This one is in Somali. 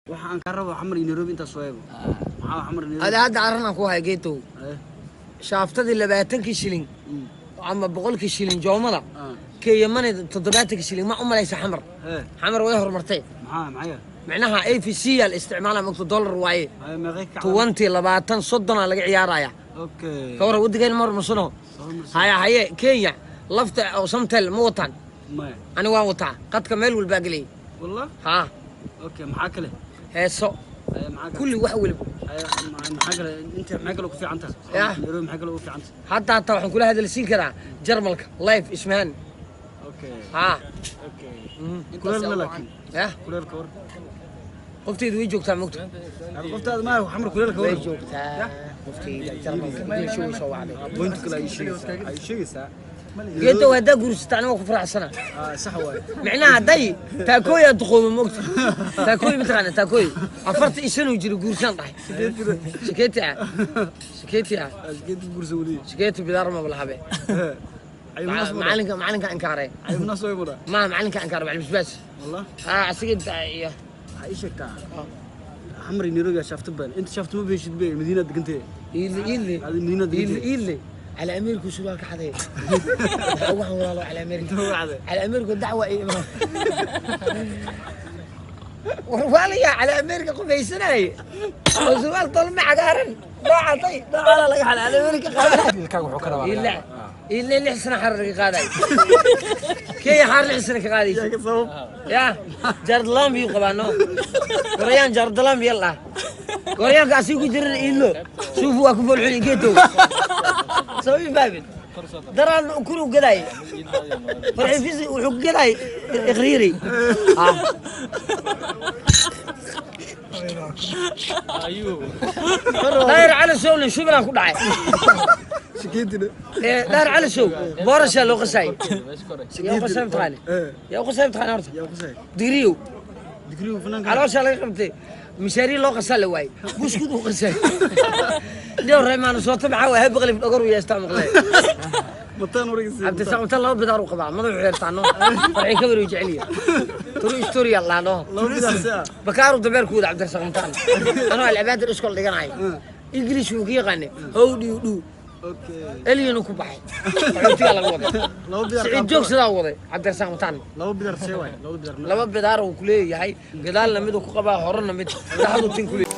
Waxaan ka rabo Xamar iyo Nairobi intaas waayo. Maxaa Xamar iyo Nairobi? Ada hadda arrinaan ku haya geetow. Shaaftadii 20-kii shilin ama 100-kii shilin joomada Kenya money 70-kii shilin ma u malaysa Xamar? Xamar way horumartay. Maxaa? Micnaha AVC yaa la isticmaalaa, mogto dollar waaye. Haye, meeqay ka? 20, 20, 30 aa laga ciyaaraya. Okay. Ka waran waddankeena ma horumarsano? Horumarsan. Haya haye, Kenya lafta oo Samtel ma wataan? Maya. Ani waan wataa, qadka meel walbaa gelay. Wallah. Haa. Okay, maxaa kale? Heeso. Haye, maxaa kale? Kulli wax waliba. Haye, maxaa kale? Inta maxaa kale ku fiican tahay? Yah. Nairobi maxaa kale ugu fiican tahay? Hadda hataa waxaan kula hadalsiin karaa Jarmalka live ismahan. Okay. Haa. Okay, kuleel ma laakiin? Yah. Kuleelka war. Qofteydu way joogtaa, mogta. Hada qoftaada ma Xamar kuleelka Way war. joogtaa qofteyda Jarmalka, English way soo wacday. Point kale ay sheegaysaa, ay sheegaysaa. Geedow, haddaa guursata aniga waa ku faraxsana. Ah, sax waaye. Micnaha hadday taakooy aad duqoobo, mogta taakooy mataqaana? Taakooy 40 iyo sano jira guursaan dhahay. Shakeeti ah, shakeeti ah. Asgeed guursa wali. Shakeeti bidaar maba lahabe. Ayuunas mura. Macalinka inkaaray. Ayuunas way mura. Maaha, macalinka inkaaray, macalin Basbaas. Wallah. Haa, asiga inta iyo waxaa ii sheegtaa, Xamar iyo Nairobi aa shaafto badan. Inta shaafto ma beeshid be, Madiina degantee. Iidle, iidle. Adi Madiina iidle. Degantee. Iidle cala Ameerika surwaalka xaday waxaan walaalo cala Ameerika. Inta wacday. Cala Ameerika dacwa ay imaan war waalayaa cala Ameerika qubaysanaaye oo surwaal tolma cagaaran noocatay noocana laga xalay cala Ameerika qaadanay. Ilkaaga wuxuu ka rabaa. Iidle, iidle 6 sano xar laga qaaday Kenya, xaar 6 sano ka qaadaysa. Yaa ka sabab? Ya jaardalaan biyuu qabaa, no gorayaan jaardalaan biyo lah, gorayaanka asii ku jiran iidlo suufu waa ku foolxuni geetow soo fahmin daraan ukun uu gadaay farxifisi wuxuu ku gadaay iqriiri. Daayir Cali Sowna shubilaan ku dhacay. Shakeetina. Daayir Cali Sow boorashaa loo qasaay. Yaa u qasay mataqaani? Yaa u qasay mataqaani horta? Yaa qasay? Digriyow. Digrigu fanaanka. Calooshaa laga qabtay, mishaariin loo qasaa la waayey, buskud uu qasay dhowr reemaana soota maxaa waay habaqlif dhogor u yeestaa maqlee. Mataan wargeysa. Cabdisaq inta laba bidaar uu qabaa madaxu xeertaano farxi kabar uu jecel yahay true story allah no. Laba bidaar si ah. Bakaaru dabeerkooda Cabdirasaaq Mataan anoo Alcabaadir iskool dhiganayo English wuu ka yaqaanay, how do you do. Okay. Eliyanu ku baxay qaxootigaa laga waday. Laba bidaar. Siciid joog sidaa waday Cabdirasaaq Mataan. Laba bidaar see waay, laba bidaar. Laba bidaar uu ku leeyahay, gadaalna mid uu ku qabaa, horena mid, dhexdu tin ku leeyahay.